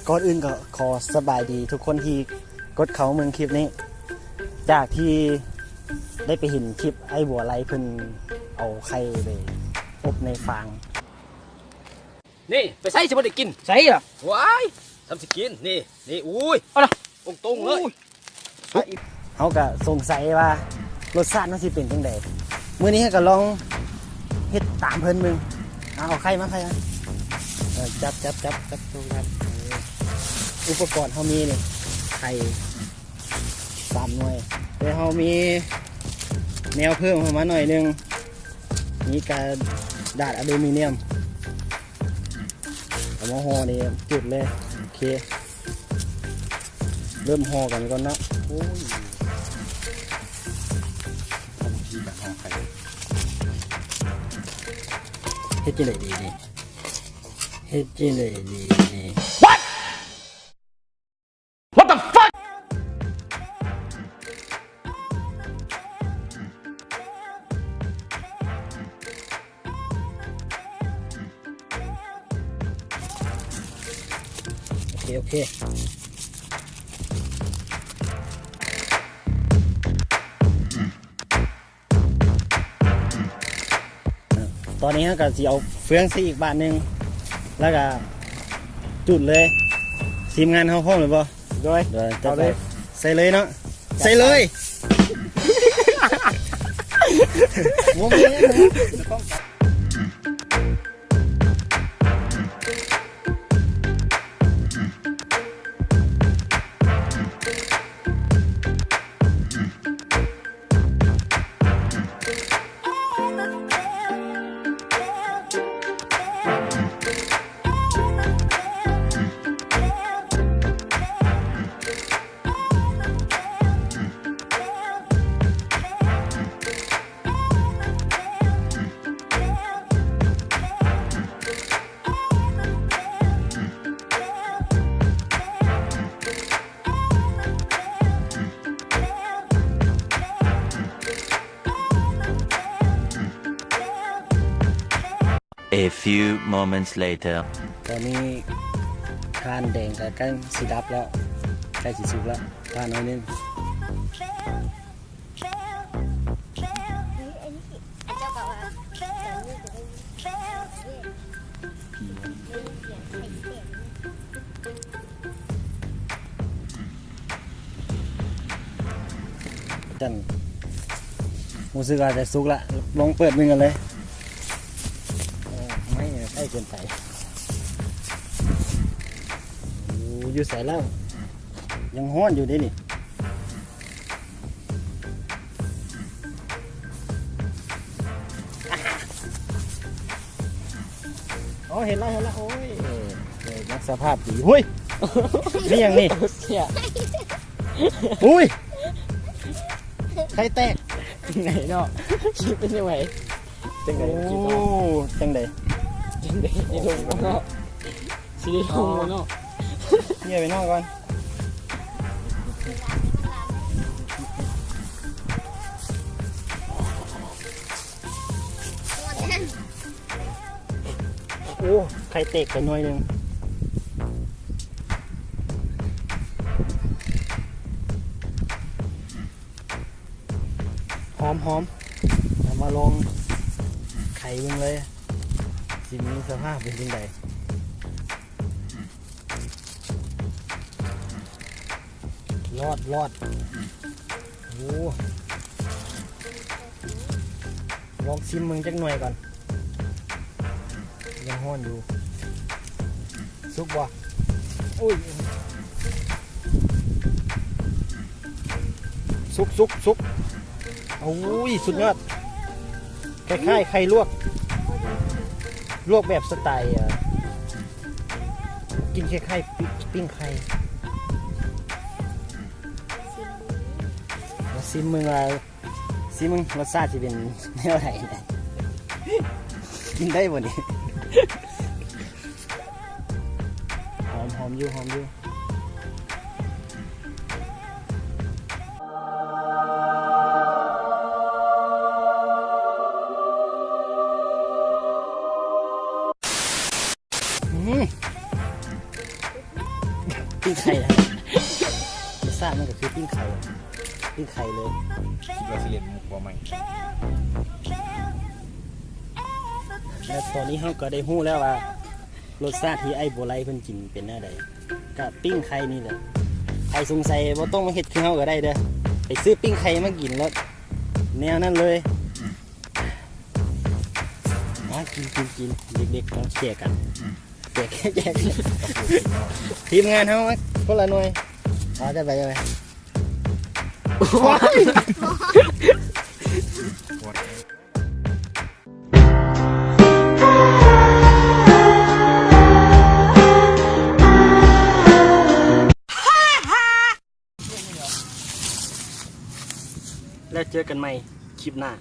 ກ່ອນອື່ນກໍຂໍສະບາຍດີທຸກຄົນທີ່ກົດເຂົ້າເບິ່ງຄລິບນີ້ ຈາກທີ່ໄດ້ໄປເຫັນຄລິບອ້າຍບົວໄລເພິ່ນເອົາໄຂ່ໄປອົບໃນຟາງ. ນີ້ ໄປໃສຊິບໍ່ໄດ້ກິນ ໃສລະ? ວ້າຍ ທຳຊິກິນ ນີ້ ນີ້ ອຸ້ຍ ເອົາລະ ຕົງໆເລີຍ. ເຮົາກະສົງໄສວ່າລົດຊາດມັນຊິເປັນຈັ່ງໃດ. ມື້ນີ້ເຮົາກະລອງເຮັດຕາມເພິ່ນເບິ່ງ. ເອົາ ເອົາໄຂ່ມາ ໄຂ່ມາ. ເອີ ຈັບ ຈັບ ຈັບ ຈັບ ອຸປະກອນເຮົາມີນີ້ ໄຂ່ສາມໜ່ວຍ ແຕ່ເຮົາມີແນວເພີ່ມເຂົ້າມາໜ້ອຍໜຶ່ງ ມີກະດາດອາລູມີນຽມ. ເອົາມາຫໍ່ນີ້ ຈຸດເລີຍ. ໂອເຄ ເລີ່ມຫໍ່ກັນກ່ອນເນາະ. ໂອ້ຍ ວິທີການຫໍ່ໄຂ່ ເຮັດຈັ່ງໃດດີນີ້ ເຮັດຈັ່ງໃດດີນີ້? What? What the fuck? ໂອເຄ ໂອເຄ ຕອນນີ້ເຮົາກໍຊິເອົາເຟືອງໃສ່ອີກບາດໜຶ່ງ ແລ້ວກໍຈຸດເລີຍ. ທີມງານເຮົາພ້ອມແລ້ວບໍ່? ໂດຍ ໂດຍ ເອົາເລີຍ ໃສ່ເລີຍເນາະ ໃສ່ເລີຍ. ໂອ້ຍ A few moments later. ຕອນນີ້ຖ່ານແດງກໍໃກ້ຊິດັບແລ້ວ ໃກ້ຊິສຸກແລ້ວ ຖ້າໜ້ອຍໜຶ່ງ. ຈັ່ງ ຮູ້ສຶກວ່າຈະສຸກລະ ລອງເປີດເບິ່ງກັນເລີຍ. ໂອ້ ໄມ້ໃກ້ເກີນໄປ. ໂອ້ ຢູ່ໃສແລ້ວ? ຍັງຮ້ອນຢູ່ເດ້ນີ້. ອໍ ເຫັນແລ້ວ ເຫັນແລ້ວ. ໂອ້ຍ ເອີ ຍັງສະພາບດີ. ຫຸ້ຍ ມີຫຍັງນີ້? ເສຍ ຫຸ້ຍ ໄຂ່ແຕກ. ຈັ່ງໃດເນາະ? ຄລິບເປັນຈັ່ງໃດ? ຈັ່ງໃດ? ໂອ້ ຄິດວ່າຈັ່ງໃດ? ຈັ່ງໃດ? ຊິລົງບໍ່ເນາະ? ຊິໄດ້ລົງບໍ່ເນາະ? ເໝື່ອຍໄປນອນກ່ອນ. ໂອ້ ໄຂ່ແຕກໄປໜ່ວຍໜຶ່ງ. ຫອມໆ ເອົາມາລອງໄຂເບິ່ງເລີຍ ຊິມີສະພາບເປັນຈັ່ງໃດ. ລອດ ລອດ. ໂອ້ ລອງຊິມເບິ່ງຈັກໜ່ວຍກ່ອນ. ຍັງຮ້ອນຢູ່. ສຸກບໍ່? ໂອ້ຍ ສຸກ ສຸກ ສຸກ. ໂອ້ຍ ສຸດຍອດ. ຄ້າຍໆໄຂ່ລວກ ລວກແບບສະໄຕ ເອີ ກິນຄ້າຍໆ ປີ້ງໄຂ່. ມາຊິມເບິ່ງວ່າ ຊິມເບິ່ງລົດຊາດຊິເປັນແນວໃດນະ. ກິນໄດ້ບໍ່ນີ້? ຫອມ ຫອມຢູ່ ຫອມຢູ່. ອືມ ໄຂ່ນະ ລົດຊາດມັນກໍຄືປີ້ງໄຂ່ ປີ້ງໄຂ່ເລີຍ. ຄິດວ່າຊິເຫຼັ້ນມຸກບໍ່ໃໝ່. ແລ້ວຕອນນີ້ເຮົາກໍໄດ້ຮູ້ແລ້ວວ່າ ລົດຊາດທີ່ໄອ້ບົວໄລເພິ່ນກິນເປັນແນວໃດ ກະປີ້ງໄຂ່ນີ້ແຫຼະ. ໃຜສົງໄສບໍ່ຕ້ອງມາເຮັດຄືເຮົາກໍໄດ້ເດີ້ ໄປຊື້ປີ້ງໄຂ່ມາກິນໂລດ ແນວນັ້ນເລີຍ. ມາກິນ ກິນ ກິນ ເດັກໆ ມາແຈກກັນ ອືມ ແຈກ ແຈກ ທີມງານເຮົາມາຄົນລະໜ່ວຍ ເອົາ ຈັດໄປ ຈັດໄປ. ໂອ້ຍ ແລ້ວເຈີກັນໃໝ່ຄລິບໜ້າ.